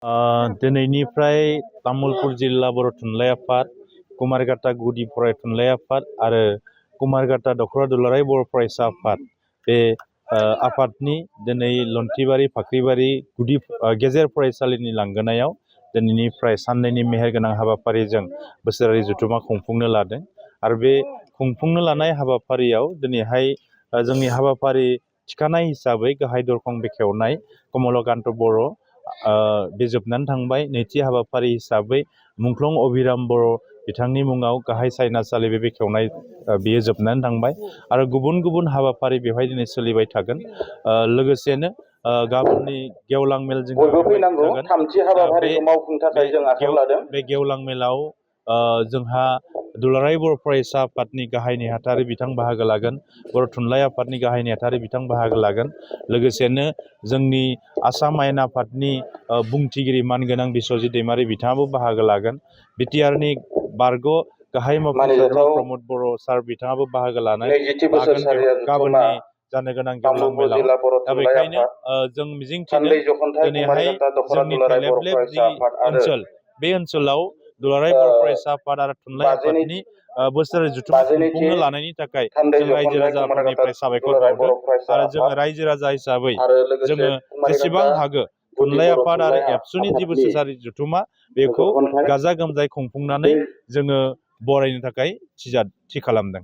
दिनैनिफ्राय तामुलपुर जिल्ला बर' थुनलाइ आफाद, कुमारघाटा गुदि फरायथुनलाइ आफाद आरो कुमारघाटा दख'रा दुलाराय बर' फरायसा आफाद बे आफादनि दिनै लन्थिबारि फाख्रिबारि गेजेर फरायसालिनि लांगोनायाव दिनैनिफ्राय साननैनि मेहेरगोनां हाबाफारिजों बोसोरारि जथुम्मा खुंफुंनो लादों। आरो बे खुंफुंनो लानाय हाबाफारियाव दिनैहाय जोंनि हाबाफारि थिखानाय हिसाबै गाहाय दरखं बेखेवनाय कमलकान्त बर' बे जोबनानै थांबाय। नैथि हाबाफारि हिसाबै मुंख्लं अभिराम बर' बिथांनि मुङाव गाहाय सायनासालि बे बेखेवनाय बेयो जोबनानै थांबाय। आरो गुबुन गुबुन हाबाफारि बेवहाय दिनै सोलिबाय थागोन। लोगोसेनो गाबोननि गेवलां मेल बे गेवलां मेलाव जोंहा दुलाराय बर' फरायसा आफादनि गाहाय नेहाथारि बिथां बाहागो लागोन, बर' थुनलाइ आफादनि गाहाय नेहाथारि बिथां बाहागो लागोन। लोगोसेनो जोंनि आसाम आयेन आफादनि बुंथिगिरि मानगोनां बिस्वजित दैमारि बिथाङाबो बाहागो लागोन। बिटिआरनि बारग' गाहाय मावफुंसार प्रमद बर' सार बिथाङाबो बाहागो लागोन गाबोननि जानो गोनां गेवलां मेलाव। दा बेखायनो जों मिजिंथिदों दिनैहाय जोंनि थेलेबलेब जि ओनसोल, बे ओनसोलाव दुलाराय बर' फरायसा आफाद आरो थुनलाइ आफादनि बोसोरारि जथुम्मा खुंफुंनो लानायनि थाखाय जों रायजो राजाफोरनिफ्राय साबायखर बावदों। आरो जोङो रायजो राजा हिसाबै जोङो जेसेबां हागौ थुनलाइ आफाद आरो एबसुनि जि बोसोरारि जथुम्मा बेखौ गाजा गोमजायै खुंफुंनानै जोङो बरायनो थाखाय थि खालामदों।